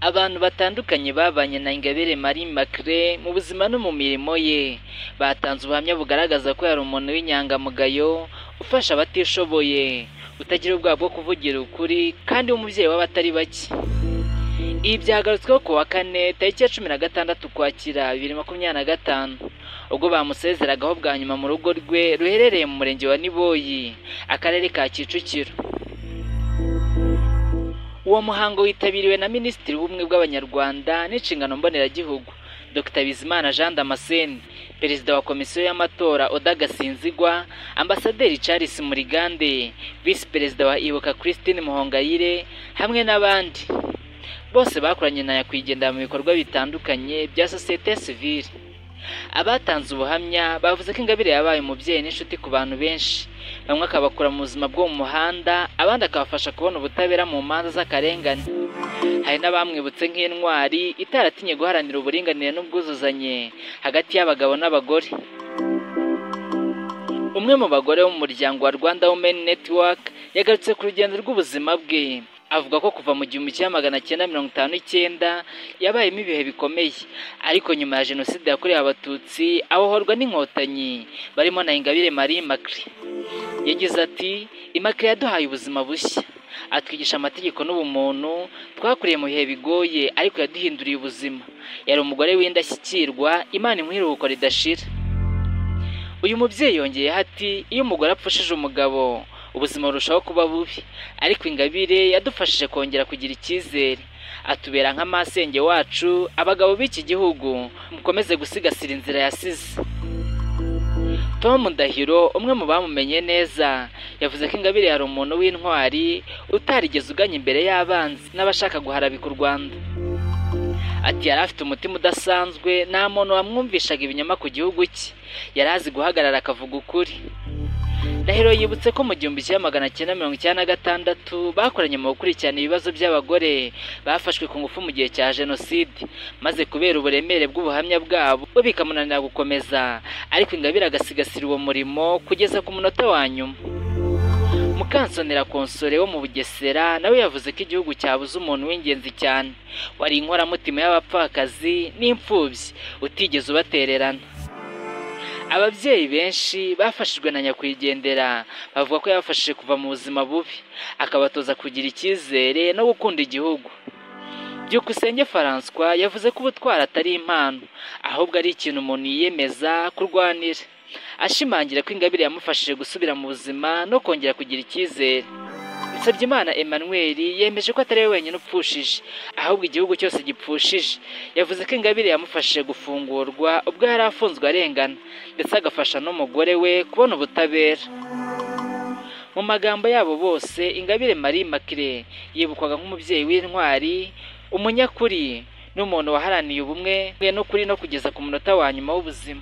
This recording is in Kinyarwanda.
Abantu batandukanye babanye na Ingabire Marie Immaculée mu buzima no mu mirimo ye, batanze ubuhamya bugaragaza ko yari umuntu w'inyangamugayo, ufasha abatishoboye, utagira ubwoba bwo kuvugira ukuri kandi w'umubyeyi w'abatari bake. Ibi byagarutsweho ku wa kane tariki ya 16 Ukwakira 2025, ubwo bamusezeragaho bwa nyuma mu rugo rwe ruherereye mu murenge wa Niboyi, akarere ka Kicukiro. Uwo muhango witabiriwe na Minisitiri w'Ubumwe bw'Abanyarwanda n'Inshingano Mboneragihugu, Dr Bizimana Jean Damascene, Perezida wa Komisiyo y'Amatora Oda Gasinzigwa, Ambasaderi Charles Murigande, Visi Perezida wa Ibuka Christine Muhongayire hamwe n'abandi. Bose bakoranye na nyakwigendera mu bikorwa bitandukanye bya sosiyete sivile. Abatanze ubuhamya bavuze ko Ingabire yabaye umubyeyi n'inshuti ku bantu benshi, bamwe akabakura mu buzima bwo mu muhanda, abandi akabafasha kubona ubutabera mu manza z'akarengane. Hari n'abamwibutse nk'intwari itaratinye guharanira uburinganire n'ubwuzuzanye hagati y'abagabo n'abagore. Umwe mu bagore bo mu muryango wa Rwanda Women Network yagarutse ku rugendo rw'ubuzima bwe, avuga ko kuva mu 1959 yabayemo ibihe bikomeye, ariko nyuma ya Jenoside yakorewe Abatutsi abohorwa n'Inkotanyi barimo na Ingabire Marie Immaculée. Yagize ati "Immaculée yaduhaye ubuzima bushya, atwigisha amategeko n'ubumuntu, twakuriye mu bihe bigoye ariko yaduhinduriye ubuzima. Yari umugore w'indashyikirwa, Imana imuhe iruhuko ridashira." Uyu mubyeyi yongeyeho ati "Iyo umugore apfushije umugabo ubuzima burushaho kuba bubi, ariko Ingabire yadufashije kongera kugira icyizere, atubera nka masenge wacu. Abagabo b'iki gihugu mukomeze gusigasira inzira yasize." Tom Ndahiro, umwe mu bamumenye neza, yavuze ko Ingabire yari umuntu w'intwari utarigeze uganya imbere y'abanzi n'abashaka guharabika u Rwanda. Ati "Yari afite umutima udasanzwe, nta muntu wamwumvishaga ibinyoma ku gihugu cye, yari azi guhagarara akavuga ukuri." Ndahiro yibutse ko mu 1996 bakoranye mu gukurikirana ibibazo by'abagore bafashwe ku ngufu mu gihe cya Jenoside, maze kubera uburemere bw'ubuhamya bwabo we bikamunanira gukomeza, ariko Ingabire agasigasira uwo murimo kugeza ku munota wa nyuma. Mukansonera Console wo mu Bugesera nawe yavuze ko igihugu cyabuze umuntu w'ingenzi cyane, wari inkoramutima y'abapfakazi n'imfubyi, utigeze ubatererana. Ababyeyi benshi bafashijwe na nyakwigendera bavuga ko yabafashije kuva mu buzima bubi, akabatoza kugira icyizere no gukunda igihugu. Byukusenge François yavuze ko ubutwari atari impano, ahubwo ari ikintu umuntu yiyemeza kurwanira, ashimangira ko Ingabire yamufashije gusubira mu buzima no kongera kugira icyizere. Musabyimana Emmanuel yemeje ko atari we wenyine upfushije, ahubwo igihugu cyose gipfushije. Yavuze ko Ingabire yamufashije gufungurwa ubwo yari afunzwe arengana, ndetse agafasha n'umugore we kubona ubutabera. Mu magambo yabo bose, Ingabire Marie Immaculée yibukwaga nk'umubyeyi w'intwari, umunyakuri n'umuntu waharaniye ubumwe n'ukuri no kugeza ku munota wa nyuma w'ubuzima.